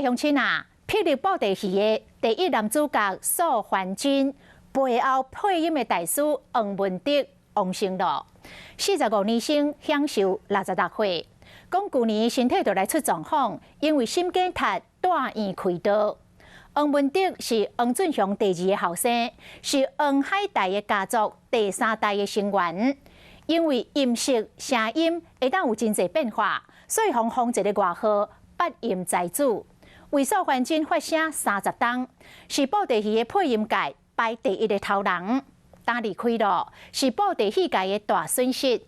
來鄉親啊，霹靂布袋戲的第一男主角素還真，背後配音的大師黃文德、王承樂，45年生，享壽66歲。講舊年身體就來出狀況，因為心梗塞帶院開刀。黃文德是黃俊雄第二个後生，是黃海岱的家族第三代的成員。因為音色、聲音會當有真濟變化，所以予封一个外號“八音才子”。為素還真發聲30冬，是布袋戲的配音界排第一的頭人。今離開咯，是布袋戲界的大損失。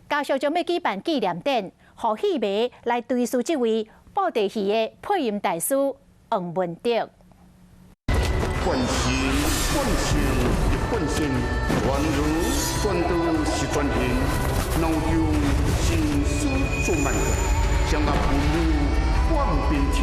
家屬將欲舉辦紀念展，予戲迷來追思這位布袋戲的配音大師黃文德。半神半聖半仙，宛如轉刀是轉形，腦中心思做萬個，將阿父母半變天。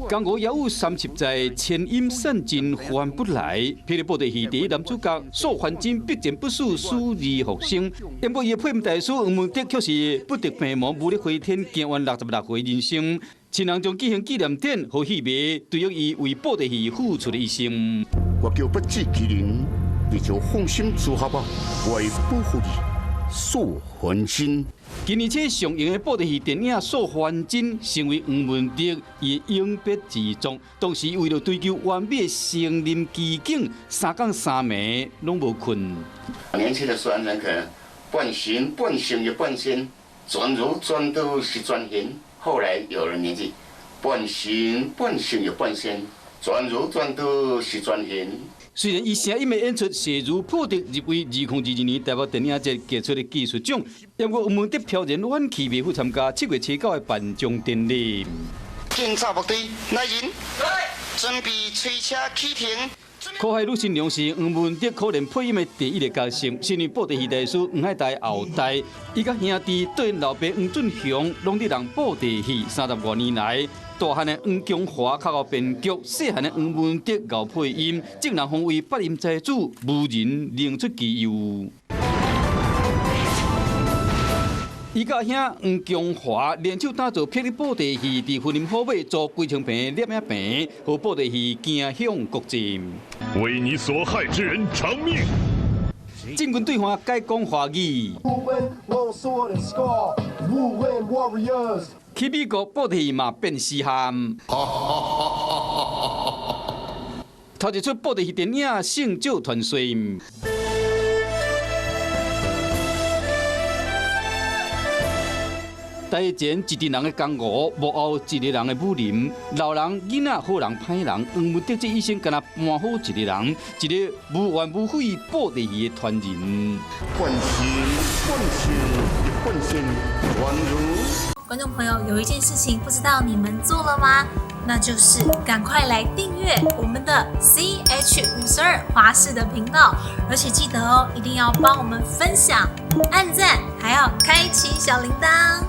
江湖也有30載，千音散盡還不來。霹靂布袋戲第一男主角素還真逼真不死，死而復生。不過伊的配音大師黃文德卻是不敵病魔，無力回天，行完66歲人生。親人將舉行紀念展，予戲迷追憶伊為布袋戲付出的一生。我叫不知其人，你就放心組合吧，我會保護你。素還真。今年初上映的布袋戲電影《素還真》成為黃文德伊的永別之作。當時為了追求完美的聲臨其境，三工三暝攏無睏。年輕的素還真可能半神半聖又半仙，轉如轉刀是轉形。後來有了年紀，半神半聖又半仙，轉如轉刀是轉形。雖然伊聲音的演出勢如破竹，入圍2022年台北電影節傑出的技術獎，不過黃文德飄然遠去，袂赴參加7月初9的頒獎典禮。警察部隊來人，準備催車啟停。苦海女神娘是黃文德可憐配音的第一个角色，是因布袋戲大師黃海岱後代，伊佮兄弟對𪜶老爸黃俊雄攏佇弄布袋戲30外年來，大漢的黃強華較𠢕編劇，細漢的黃文德𠢕配音，眾人封為八音才子，無人能出其右。伊佮兄黃強華聯手打造霹靂布袋戲，佇雲林虎尾租幾千坪攝影棚，予布袋戲行向國際。為你所害之人償命。進軍對岸改講華語。去美國布袋戲嘛變死喊。頭一齣布袋戲電影《聖石傳說》。台前一陣人的江湖，幕後一个人的武林。老人、囡仔、好人、歹人，黃文德這一生敢若扮好一个人，一个無怨無悔布袋戲的傳人。半神半聖半仙，宛如。觀眾朋友，有一件事情不知道你們做了嗎？那就是趕快來訂閱我們的 CH52華視的頻道，而且記得哦，一定要幫我們分享、按讚，還要開啟小鈴鐺。